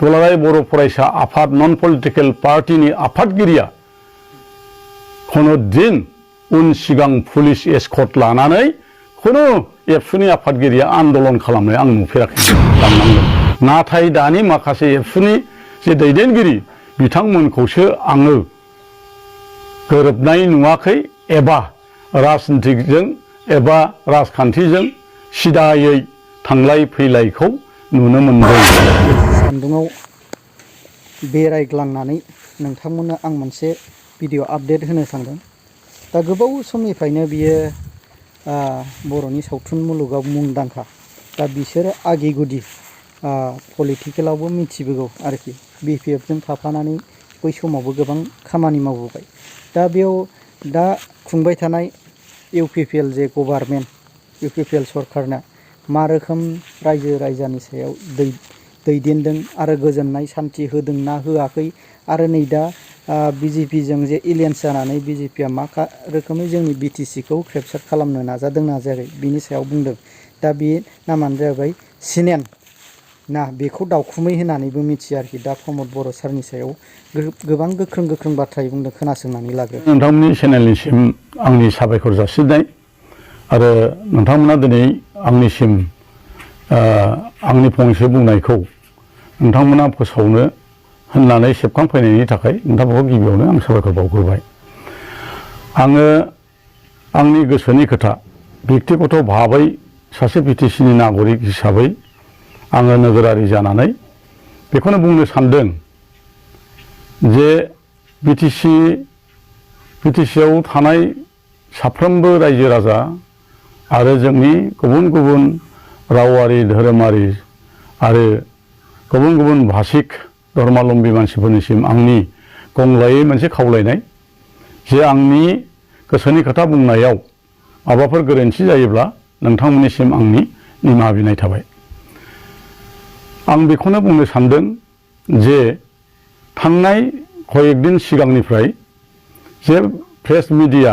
दुलाराय बर' फरायसा आफाद नन पलिटिकेल पार्टीनि आफादगिरिया खुनु दिन उन सिगां पुलिस एस्कर्ट लानानै खुनु एबसुनि आफादगिरिया आन्दलन खालामनाय आं नुफेराखै दाननांगोन नाथाय दानि माखासे एबसुनि जे दैदेनगिरि बिथांमोनखौसो आङो गोरोबनाय नुवाखै एबा राजनितिकजों एबा राजखान्थिजों सिदायै थांलाय फैलायखौ नुनो मोनदों। सान्दुङाव बेरायग्लांनानै नोंथांमोननो आं मोनसे भिडिअ आपडेट होनो सानदों। दा गोबाव समनिफ्रायनो बियो बर'नि सावथुन मुलुगाव मुंदांखा। दा बिसोरो आगि गुदि पलिटिकेलावबो मिथिबोगौ आरोखि BPFजों थाफानानै बै समावबो गोबां खामानि मावबोबाय। दा बेयाव दा खुंबाय थानाय UPPL जे गभार्नमेन्ट UPPL सरकारना मा रोखोम रायजो राजानि सायाव दैदेनदों आरो गोजोननाय सान्थि होदों ना होआखै आरो नै दा BJPजों जे एलियेन्स जानानै BJPआ मा रोखोमै जोंनि BTCखौ क्रेपसार खालामनो नाजादों ना जायाखै बिनि सायाव बुंदों। दा बे नामानो जाबाय सिनेन ना बेखौ दावखुमै होननानैबो मिथियो आरोखि। दा प्रमद बर' सारनि सायाव गोबां गोख्रों बाथ्रायै बुंदों, खोनासंनानै लाग्रो। नोंथांमोननि चेनेलनिसिम आंनि साबायखर जासिनाय आरो नोंथांमोना दिनै आंनिसिम आंनि फंसे बुंनायखौ नोंथांमोना फोसावनो होननानै सेबखांफैनायनि थाखाय नोंथांमोनखौ गिबियावनो आं साबायखर बावग्रोबाय। आङो आंनि गोसोनि खोथा बेक्तिगत भाबै सासे BTCनि नागरिक हिसाबै आङो नोगोरारि जानानै बेखौनो बुंनो सानदों जे BTCआव थानाय साफ्रोमबो रायजो राजा आरो जोंनि गुबुन गुबुन रावारि धोरोमारि आरो गुबुन गुबुन भाषिक धर्मालम्बी मानसिफोरनिसिम आंनि गंग्लायै मोनसे खावलायनाय जे आंनि गोसोनि खोथा बुंनायाव माबाफोर गोरोन्थि जायोब्ला नोंथांमोननिसिम आंनि निमाहा बिनाय थाबाय। आं बेखौनो बुंनो सानदों जे थांनाय कयेकदिन सिगांनिफ्राय जे प्रेस मिडिया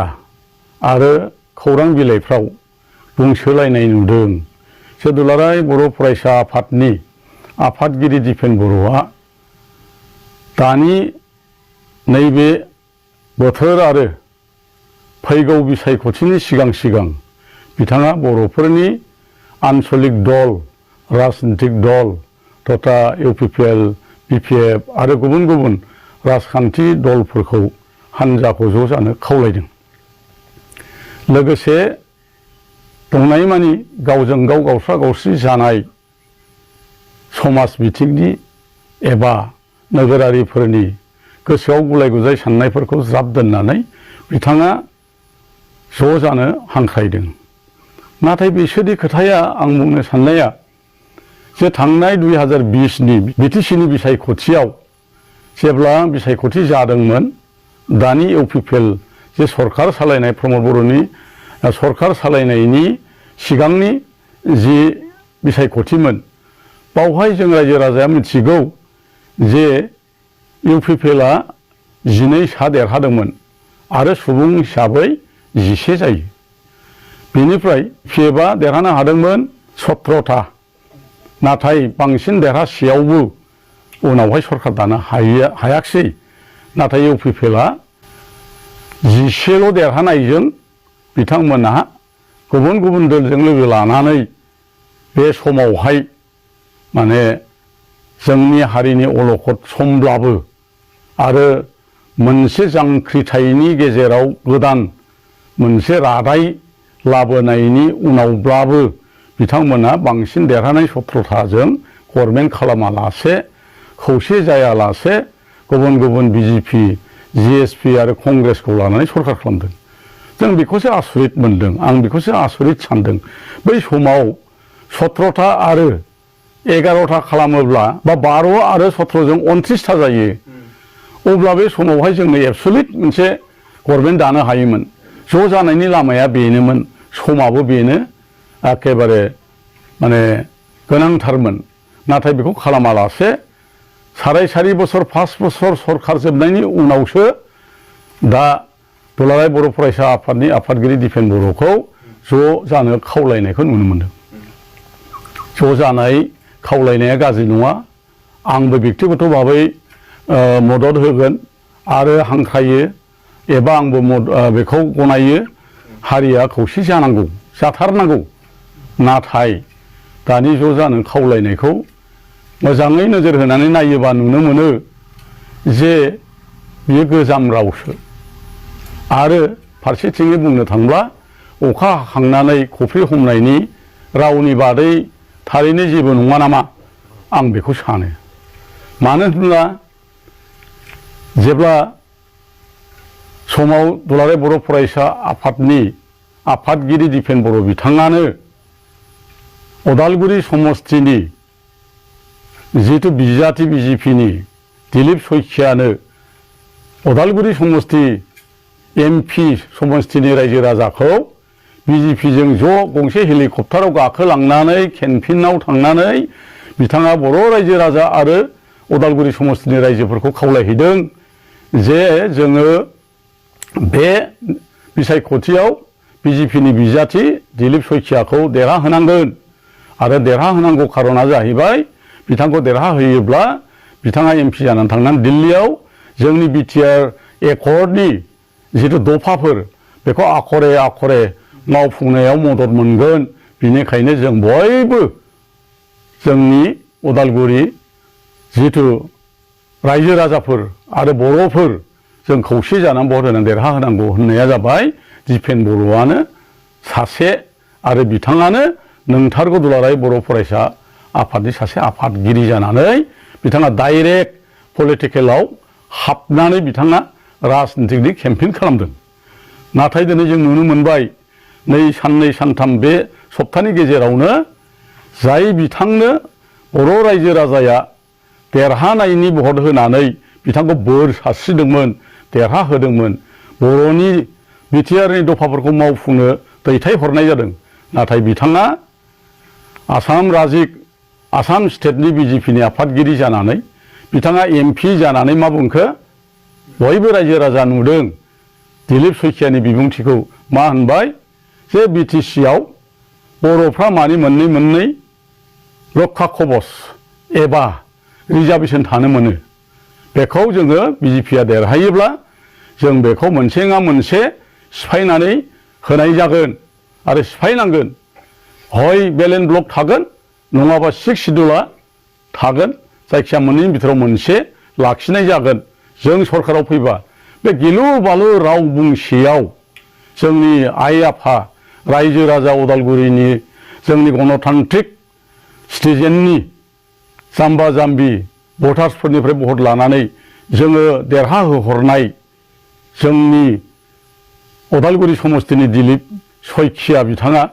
आरो खौरां बिलाइफ्राव बुंसोलायनाय नुदों जे दुलाराय बर' फरायसा आफादनि आफादगिरि दिपेन बर'आ दानि नैबे बोथोर आरो फैगौ बिसायख'थिनि सिगां बिथाङा बर'फोरनि आन्चलिक दल राजनितिक दल तथा UPPL BPF आरो गुबुन गुबुन राजखान्थि दलफोरखौ हान्जाखौ ज' जानो खावलायदों। लोगोसे दंनायमानि गावजों गाव गावस्रा गावस्रि जानाय समाज बिथिंनि एबा नोगोरारिफोरनि गोसोआव गुलाय गुजाय साननायफोरखौ ज्राब दोननानै बिथाङा ज' जानो हांख्रायदों। नाथाय बिसोरनि खोथाया आं बुंनो साननाया जे थांनाय 2020नि BTCनि बिसायख'थियाव जेब्ला बिसायख'थि जादोंमोन दानि UPPL जे सरकार सालायनाय प्रमद बर'नि सरकार सालायनायनि सिगांनि जि बिसायख'थिमोन बावहाय जों रायजो राजाया मिथिगौ जे UPPLआ 12 सा देरहादोंमोन आरो सुबुं हिसाबै 10 जायो। बेनिफ्राय PFआ देरहानो हादोंमोन 17था नाथाय बांसिन देरहासेयावबो उनावहाय सरकार दानो हायाखिसै। नाथाय UPPLआ 10ल' देरहानायजों बिथांमोनहा गुबुन गुबुन दलजों लोगो लानानै बे समावहाय माने जोंनि हारिनि अलखद समब्लाबो आरो मोनसे जांख्रिथायनि गेजेराव गोदान मोनसे रादाय लाबोनायनि उनावब्लाबो बिथांमोना बांसिन देरहानाय 17थाजों गभर्नमेन्ट खालामालासे खौसे जायालासे गुबुन गुबुन BJP GSP आरो कंग्रेसखौ लानानै सरकार खालामदों। जों बेखौसो आसरित मोनदों, आं बेखौसो आसरित सानदों। बै समाव 17था आरो 11था खालामोब्ला बा 12 आरो 17जों 29था जायो। अब्ला बे समावहाय जोंनो एबसुलिट मोनसे गभर्नमेन्ट दानो हायोमोन। ज' जानायनि लामाया बेनोमोन, समाबो बेनो एखेबारे माने गोनांथारमोन। नाथाय बेखौ खालामालासे साराय बोसोर 5 बोसोर सरकार जोबनायनि उनावसो दा दुलाराय बर' फरायसा आफादनि आफादगिरि दिपेन बर'खौ ज' जानो खावलायनायखौ नुनो मोनदों। ज' जानाय खावलायनाया गाज्रि नङा। आंबो बेक्तिगतभाबै मदद होगोन आरो हांख्रायो एबा आंबो बेखौ गनायो हारिया खौसे जानांगौ जाथारनांगौ नाथाय दानि ज' जानो खावलायनायखौ मोजाङै नोजोर होनानै नायोबा नुनो मोनो जे बियो गोजाम रावसो आरो फारसेथिङै बुंनो थांब्ला अखा हाखांनानै खफ्रि हमनायनि रावनि बादै थारैनो जेबो नङा नामा आं बेखौ सानो मानो होनब्ला जेब्ला समाव दुलाराय बर' फरायसा आफादनि आफादगिरि दिपेन बर' बिथाङानो अदालगुरि समस्तिनि जिहेतु बिजाथि बिजेपिनि दिलीप शइकियानो अदालगुरि समस्ति एमपि समस्तिनि रायजो राजाखौ बिजेपिजों ज' गंसे हेलिकप्टाराव गाखोलांनानै केम्पिनाव थांनानै बिथाङा बर' रायजो राजा आरो अदालगुरि समस्तिनि रायजोफोरखौ खावलायहैदों जे जोङो बे बिसायख'थियाव बिजेपिनि बिजाथि दिलीप शइकियाखौ देरहाहोनांगोन आरो देरहाहोनांगौ खारना जाहैबाय बिथांखौ देरहाहोयोब्ला बिथाङा एमपि जानानै थांनानै दिल्लीयाव जोंनि बिटिआर एकर्डनि जिथु दफाफोर बेखौ आखरे आखरे मावफुंनायाव मदद मोनगोन बिनिखायनो जों बयबो जोंनि उदालगुरि जिथु रायजो राजाफोर आरो बर'फोर जों खौसे जानानै भट होनानै देरहाहोनांगौ होननाया जाबाय दिपेन बर'आनो सासे आरो बिथाङानो नोंथारगौ दुलाराय बर' फरायसा आफादनि सासे आफादगिरि जानानै बिथाङा डाइरेक्ट पलिटिकेलाव हाबनानै बिथाङा राजनितिकनि केम्पेइन खालामदों नाथाय दिनै जों नुनो मोनबाय नै साननै सानथाम बे सप्तानि गेजेरावनो जाय बिथांनो बर' रायजो राजाया देरहानायनि भट होनानै बिथांखौ बोर सारस्रिदोंमोन देरहाहोदोंमोन बर'नि बिटिआरनि दफाफोरखौ मावफुंनो दैथायहरनाय जादों नाथाय बिथाङा आसाम स्टेटनि बिजेपिनि आफादगिरि जानानै बिथाङा एमपि जानानै मा बुंखो बयबो रायजो राजा नुदों दिलीप शइकियानि बिबुंथिखौ मा होनबाय जे बिटिसिआव बर'फ्रा मानि मोननै रक्षा कवच एबा रिजार्भेसन थानो मोनो बेखौ जोङो बिजेपिया देरहायोब्ला जों बेखौ मोनसे नङा मोनसे सिफायनानै होनाय जागोन आरो सिफायनांगोन हय बेलेन्स ब्लक थागोन नङाबा 6 शिड्युला थागोन जायखिया मोननैनि बिथोराव मोनसे लाखिनाय जागोन जों सरकाराव फैबा बे गिलु बालु राव बुंसेयाव जोंनि आइ आफा रायजो राजा उदालगुरिनि जोंनि गणतान्त्रिक सिटिजेननि जाम्बा जाम्बि भटार्सफोरनिफ्राय भट लानानै जोङो देरहाहोहरनाय जोंनि उदालगुरि समस्तिनि दिलीप शइकिया बिथाङा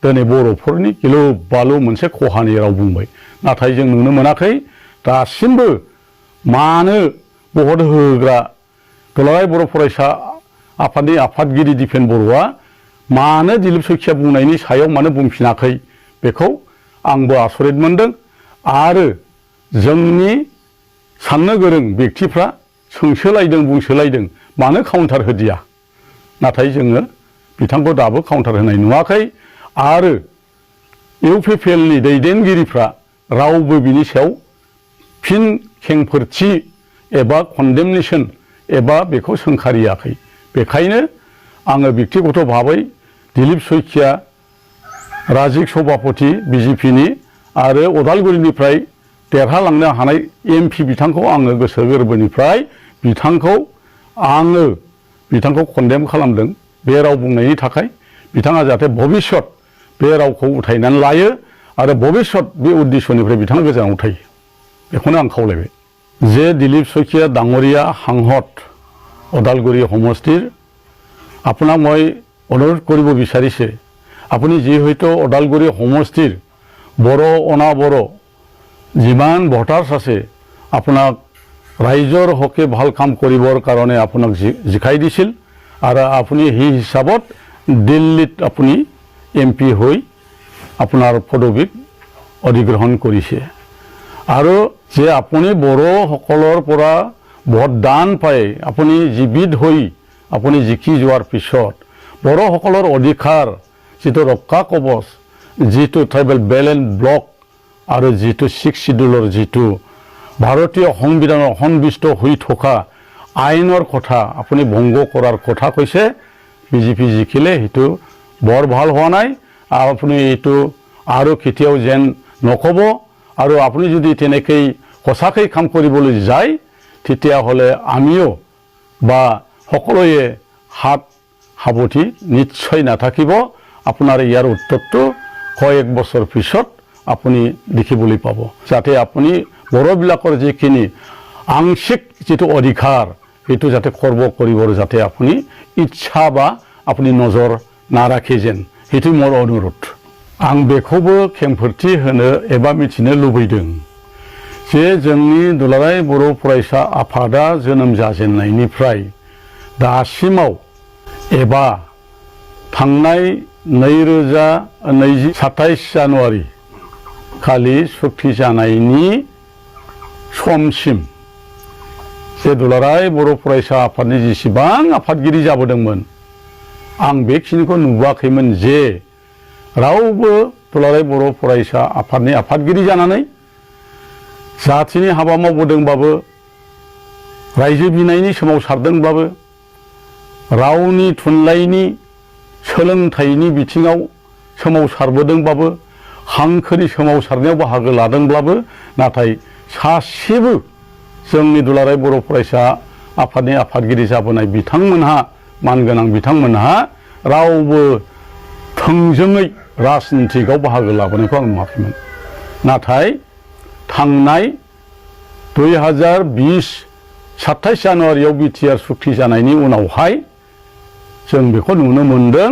दिनै बर'फोरनि गिलु बालु मोनसे खहानि राव बुंबाय नाथाय जों नुनो मोनाखै दासिमबो मानो भट होग्रा दुलाराय बर' फरायसा आफादनि आफादगिरि दिपेन बर'आ मानो दिलीप शइकिया बुंनायनि सायाव मानो बुंफिनाखै बेखौ आंबो आसरित मोनदों आरो जोंनि साननो गोरों व्यक्तिफ्रा सोंसोलायदों बुंसोलायदों मानो काउन्टार होदिया नाथाय जोङो बिथांखौ दाबो काउन्टार होनाय नुवाखै आरो इउपिपिएलनि दैदेनगिरिफ्रा रावबो बिनि सायाव फिन खेंफोरथि एबा कन्डेमनेसन एबा बेखौ सोंखारियाखै बेखायनो आङो व्यक्तिगत भाबै दिलीप शइकिया राजिक सभापति बिजेपिनि आरो उदालगुरिनिफ्राय देरहालांनो हानाय एमपि बिथांखौ आङो गोसो गोरबोनिफ्राय बिथांखौ कन्डेम खालामदों बे राव बुंनायनि थाखाय बिथाङा जाहाथे भबिष्यत बे रावखौ उथायनानै लायो आरो भबिष्यत बे उद्देश्यनिफ्राय बिथाङा गोजानाव थायो बेखौनो आं खावलायबाय जे दिलीप शइकिया डाঙৰীয়া সাংসদ ওদালগুৰি সমষ্টিৰ আপোনাক মই অনুৰোধ কৰিব বিচাৰিছে আপুনি যিহেতু ওদালগুৰি সমষ্টিৰ বড়ো অনাবড়ো যিমান ভোটাৰ্ছ আছে আপোনাক ৰাইজৰ হকে ভাল কাম কৰিবৰ কাৰণে আপোনাক জিকাই দিছিল আৰু আপুনি সেই হিচাপত দিল্লীত আপুনি এমপি হৈ আপোনাৰ পদবীক অধিগ্ৰহণ কৰিছে আৰু যে আপুনি বড়োসকলৰ পৰা ভোটদান পাই আপুনি জীৱিত হৈ আপুনি জিকি যোৱাৰ পিছত বড়োসকলৰ অধিকাৰ যিটো ৰক্ষা কৱচ যিটো ট্ৰাইবেল বেলেন্স ব্লক আৰু যিটো 6 শিডিউলৰ যিটো ভারতীয় সংবিধানৰ সন্নিৱিষ্ট হৈ থকা আইনৰ কথা আপুনি ভংগ কৰাৰ কথা কৈছে বিজেপি জিকিলে সেইটো বৰ ভাল হোৱা নাই আপুনি এইটো আৰু কেতিয়াও যেন নক'ব আৰু আপুনি যদি তেনেকৈ সঁচাকৈ কাম কৰিবলৈ যায় তেতিয়াহ'লে আমিও বা সকলোৱে হাত সাৱটি নিশ্চয় নাথাকিব আপোনাৰ ইয়াৰ উত্তৰটো কয়েক বছৰ পিছত আপুনি দেখিবলৈ পাব যাতে আপুনি বড়োবিলাকৰ যিখিনি আংশিক যিটো অধিকাৰ সেইটো যাতে খৰ্ব কৰিবৰ যাতে আপুনি ইচ্ছা বা আপুনি নজৰ নাৰাখে যেন সেইটো মোৰ অনুৰোধ आं बेखौबो खेंफोरथि होनो एबा मिथिनो लुबैदों जे जोंनि दुलाराय बर' फरायसा आफादा जोनोम जाजेननायनिफ्राय दासिमाव एबा थांनाय 2027 जानुवारि खालि सुक्ति जानायनि समसिम जे दुलाराय बर' फरायसा आफादनि जेसेबां आफादगिरि जाबोदोंमोन आं बेखिनिखौ नुवाखैमोन जे रावबो दुलाराय बर' फरायसा आफादनि आफादगिरि जानानै जाथिनि हाबा मावबोदोंबाबो रायजो बिनायनि सोमावसारदोंब्लाबो रावनि थुनलाइनि सोलोंथाइनि बिथिङाव सोमावसारबोदोंबाबो हांखोनि सोमावसारनायाव बाहागो लादोंब्लाबो नाथाय सासेबो जोंनि दुलाराय बर' फरायसा आफादनि आफादगिरि जाबोनाय बिथांमोनहा मानगोनां बिथांमोनहा रावबो थोंजोङै राजनितिकआव बाहागो लाबोनायखौ आं नुवाखैमोन नाथाय थांनाय 2020 27 जानुवारियाव बिटिआर सुक्ति जानायनि उनावहाय जों बेखौ नुनो मोनदों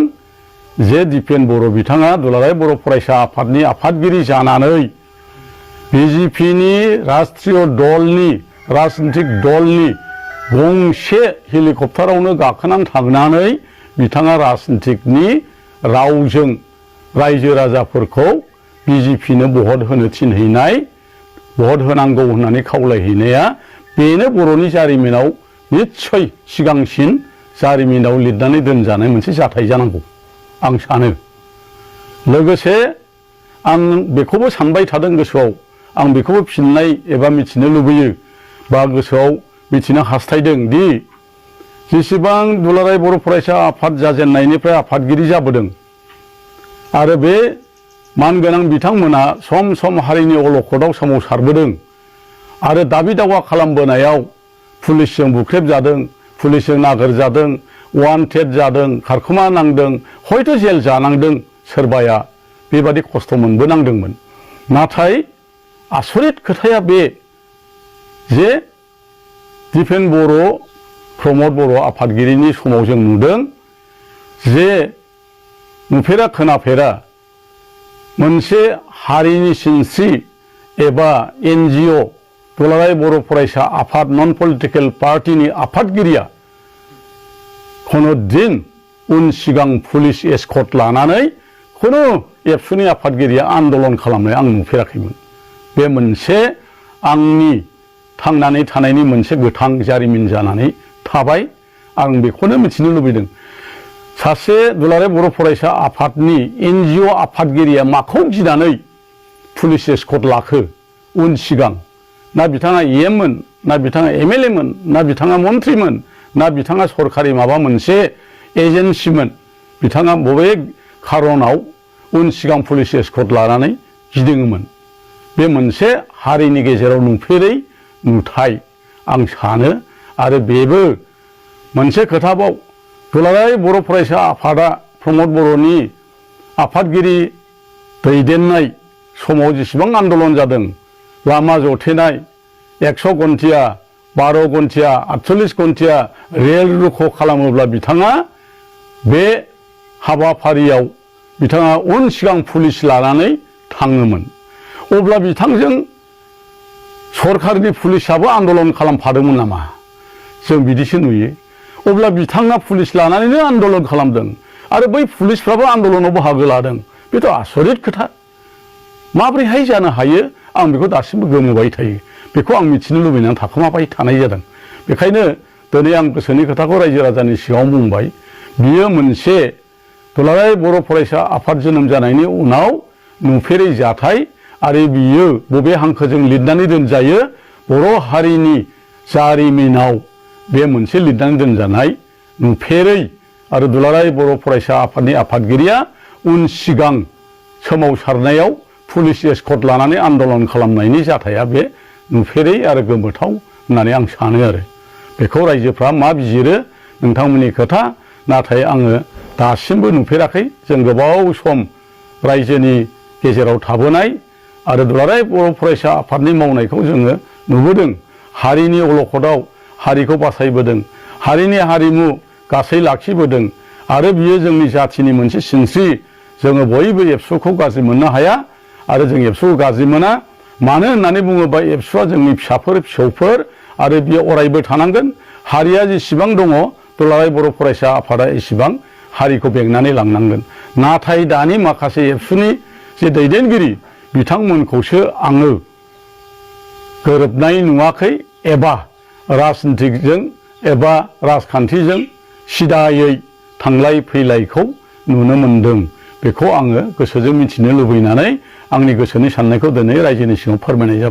जे दिपेन बर' बिथाङा दुलाराय बर' फरायसा आफादनि आफादगिरि जानानै बिजेपिनि राष्ट्रीय दलनि राजनितिक दलनि गंसे हेलिकप्टारावनो गाखोनानै थांनानै बिथाङा राजनितिकनि रावजों रायजो राजाफोरखौ बिजेपिनो भट होनो थिनहैनाय भट होनांगौ होननानै खावलायहैनाया बेनो बर'नि जारिमिनाव निश्चय सिगांसिन जारिमिनाव लिरनानै दोनजानाय मोनसे जाथाय जानांगौ आं सानो लोगोसे आं बेखौबो सानबाय थादों गोसोआव आं बेखौबो फिननाय एबा मिथिनो लुबैयो बा गोसोआव मिथिनो हास्थायदों दि जेसेबां दुलाराय बर' फरायसा आफाद जाजेननायनिफ्राय आफादगिरि जाबोदों आरो बे मानगोनां बिथांमोना सम सम हारिनि अलखदाव सोमावसारबोदों आरो दाबि दावा खालामबोनायाव पुलिसजों बुख्रेबजादों पुलिसजों नागिरजादों वान्टेड जादों खारखोमा नांदों हयथ' जेल जानांदों सोरबाया बेबादि खस्थ' मोनबोनांदोंमोन नाथाय आसरित खोथाया बे जे दिपेन बर' प्रमद बर' आफादगिरिनि समाव जों नुदों जे नुफेरा खोनाफेरा मोनसे हारिनि सिनस्रि एबा एनजिअ दुलाराय बर' फरायसा आफाद नन पलिटिकेल पार्टीनि आफादगिरिया खुनु दिन उन सिगां पुलिस एस्कर्ट लानानै खुनु एबसुनि आफादगिरिया आन्दलन खालामनाय आं नुफेराखैमोन बे मोनसे आंनि थांनानै थानायनि मोनसे गोथां जारिमिन जानानै थाबाय आं बेखौनो मिथिनो लुबैदों सासे दुलाराय बर' फरायसा आफादनि एनजिअ आफादगिरिया माखौ गिनानै पुलिस एस्कर्ट लाखो उन सिगां ना बिथाङा एममोन ना बिथाङा एमएलएमोन ना बिथाङा मन्थ्रिमोन ना बिथाङा सरकारि माबा मोनसे एजेन्सिमोन बिथाङा बबे खारनाव उन सिगां पुलिस एस्कर्ट लानानै गिदिङोमोन बे मोनसे हारिनि गेजेराव नुफेरै नुथाय आं सानो आरो बेबो मोनसे खोथाबाव दुलाराय बर' फरायसा आफादा प्रमद बर'नि आफादगिरि दैदेननाय समाव जेसेबां आन्दलन जादों लामा जथेनाय 100 घन्टिया 12 घन्टिया 48 घन्टिया रेल रुख' खालामोब्ला बिथाङा बे हाबाफारियाव बिथाङा उन सिगां पुलिस लानानै थाङोमोन अब्ला बिथांजों सरकारनि पुलिसाबो आन्दलन खालामफादोंमोन नामा जों बिदिसो नुयो अब्ला बिथाङा पुलिस लानानैनो आन्दलन खालामदों आरो बै पुलिसफ्राबो आन्दलनाव बाहागो लादों बेथ' आसरित खोथा माब्रैहाय जानो हायो आं बेखौ दासिमबो गोमोबाय थायो बेखौ आं मिथिनो लुबैनानै थाखोमाबाय थानाय जादों बेखायनो दिनै आं गोसोनि खोथाखौ रायजो राजानि सिगाङाव बुंबाय बियो मोनसे दुलाराय बर' फरायसा आफाद जोनोम जानायनि उनाव नुफेरै जाथाय आरो बियो बबे हांखोजों लिरनानै दोनजायो बर' हारिनि जारिमिनाव बे मोनसे लिरनानै दोनजानाय नुफेरै आरो दुलाराय बर' फरायसा आफादनि आफादगिरिया उन सिगां सोमावसारनायाव पुलिस एस्कर्ट लानानै आन्दलन खालामनायनि जाथाया बे नुफेरै आरो गोमोथाव होननानै आं सानो आरो बेखौ रायजोफ्रा मा बिजिरो नोंथांमोननि खोथा नाथाय आङो दासिमबो नुफेराखै जों गोबाव सम रायजोनि गेजेराव थाबोनाय आरो दुलाराय बर' फरायसा आफादनि मावनायखौ जोङो नुबोदों हारिनि अलखदाव हारिखौ बासायबोदों हारिनि हारिमु गासै लाखिबोदों आरो बियो जोंनि जाथिनि मोनसे सिनस्रि जोङो बयबो एबसुखौ गाज्रि मोननो हाया आरो जों एबसुखौ गाज्रि मोना मानो होननानै बुङोबा एबसुआ जोंनि फिसाफोर आरो बियो अरायबो थानांगोन हारिया जेसेबां दङ दुलाराय बर' फरायसा आफादा एसेबां हारिखौ बेंनानै लांनांगोन नाथाय दानि माखासे एबसुनि जे दैदेनगिरि बिथांमोनखौसो आङो गोरोबनाय नुवाखै एबा राजनितिकजों एबा राजखान्थिजों सिदायै थांलाय फैलायखौ नुनो मोनदों बेखौ आङो गोसोजों मिथिनो लुबैनानै आंनि गोसोनि साननायखौ दिनै रायजोनि सिगाङाव फोरमायनाय जाबाय।